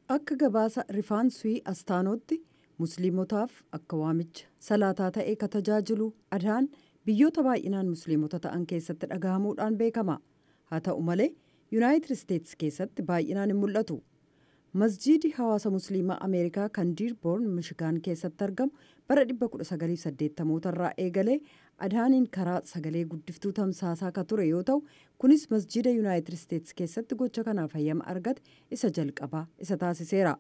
Akka gabaasa Rifaanswii Astaanootti, Musliimotaaf akka waamicha salaataa ta'ee ka tajaajilu adhaan biyyoota baay'inaan Musliimota ta'an keessatti dhagahamuudhaan beekama. Haa ta'u malee, Yuunaayitid Isteetsi keessatti baay'inaan hin mul'atu. Masjiidi Hawaasa Musliimaa Ameerikaa kan Diirboorn Mishigaan keessatti argamu bara 1980 irraa eegalee adhaaniin karaa sagalee guddiftuu tamsaasaa ka ture yoo ta'u, kunis masjiida Yuunaayitid Isteetsi keessatti gocha kanaaf hayyama argate isa jalqabaa isa taasiseera.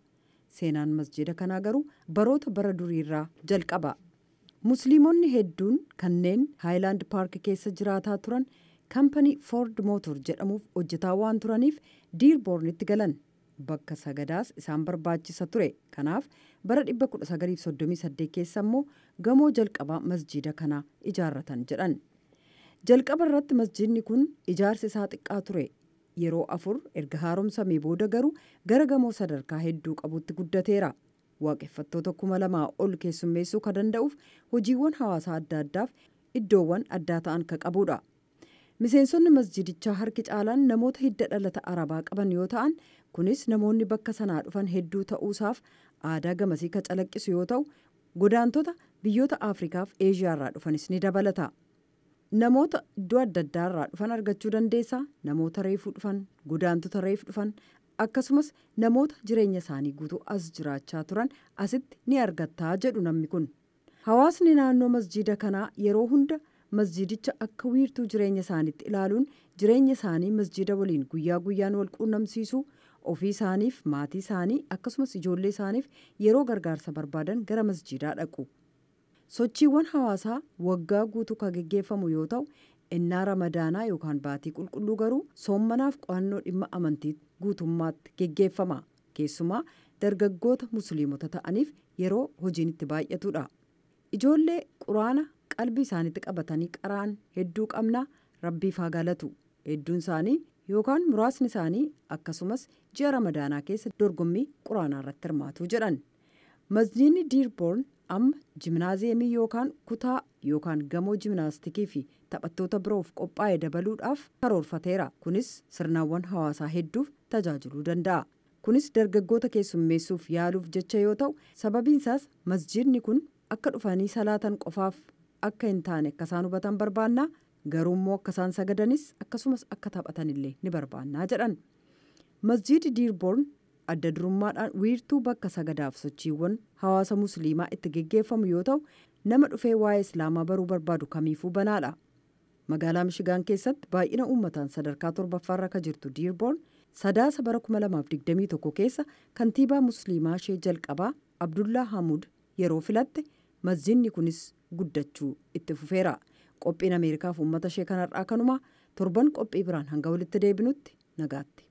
Seenaan masjiida kanaa garuu baroota bara duriirraa jalqaba. Musliimonni hedduun kanneen Haayilaand Paark keessa jiraataa turan kampanii Ford Motor jedhamuuf hojjetaa waan turaniif Diirboornitti galan. Bakka sagadaas isaan barbaachisa ture. Kanaaf bara 1938 keessa immoo gamoo jalqabaa masjiida kanaa ijaarratan jedhan. Jalqaba irratti masjiidni kun ijaarsi isaa xiqqaa ture. Yeroo afur erga haaromsamee booda garuu gara gamoo sadarkaa hedduu qabutti guddateera. Waaqeffattoota 2000 ol keessummeessuu ka danda'uuf hojiiwwan hawaasaa adda addaaf iddoowwan addaa ta'an ka qabudha. Miseensonni masjidichaa harki caalaan namoota hidda dhalata Arabaa qaban yoo ta'an, kunis namoonni bakka sanaa dhufan hedduu ta'uusaaf aadaa gamasii ka calaqqisu yoo ta'u, godaantota biyyoota Afrikaaf Eeshiyaarraa dhufanis ni dabalata. Namoota iddoo adda addaarraa dhufan argachuu dandeessaa. Namoota reefuu dhufan, godaantota reefu dhufan, akkasumas namoota jireenya isaanii guutuu as jiraachaa turan asitti ni argattaa jedhu namni kun. Hawaasni naannoo masjiida kanaa yeroo hunda masjiidicha akka wiirtuu jireenya isaaniitti ilaaluun jireenya isaanii masjiida waliin guyyaa guyyaan wal quunnamsiisuu, ofii isaaniif, maatii isaanii, akkasumas ijoollee isaaniif yeroo gargaarsa barbaadan gara masjiidaa dhaqu. Sochiiwwan hawaasaa waggaa guutuu kan geggeeffamu yoo ta'u, innaa Ramadaanaa yookaan baatii qulqulluu garuu soommanaaf qo'annoo dhimma amantii guutummaatti geggeeffama. Keessumaa dargaggoota Musliimota ta'aniif yeroo hojiin itti baay'atudha. Ijoollee Quraana qalbii isaaniitti qabatanii qara'an hedduu qabna, Rabbiif haa galatu. Hedduun isaanii yookaan muraasni isaanii akkasumas ji'a Ramadaanaa keessa dorgommii Quraanaa irratti hirmaatu jedhan. Masjiidni Diirboorn amma jimnaazeemii yookaan kutaa yookaan gamoo jimnaastikii fi taphattoota biroof qophaa'e dabaluudhaaf karoorfateera. Kunis sirnaawwan hawaasaa hedduuf tajaajiluu danda'a. Kunis dargaggoota keessummeessuuf yaaluuf jecha yoo ta'u, sababiinsaas masjiidni kun akka dhufanii salaatan qofaaf akka hin taane akka isaan hubatan barbaannaa, garuu immoo akka isaan sagadanis akkasumas akka taphatanillee ni barbaannaa jedhan. Masjiidi Diirboorn adda durummaadhaan wiirtuu bakka sagadaaf sochiiwwan hawaasa Musliimaa itti geggeeffamu yoo ta'u, nama dhufee waa'ee Islaamaa baruu barbaadu kamiifuu banaadha. Magaalaa Mishigaan keessatti baay'ina uummataan sadarkaa torbaffaarra ka jirtu Diirboorn Sadaasa bara 2021 keessa kantiibaa Musliimaa ishee jalqabaa Abdullaa Hamuud yeroo filatte masjiidni kunis guddachuu itti fufeera. Qophiin Ameerikaaf uummata ishee kanarraa kanuma. Torban qophii biraan hanga walitti deebinutti nagaatti.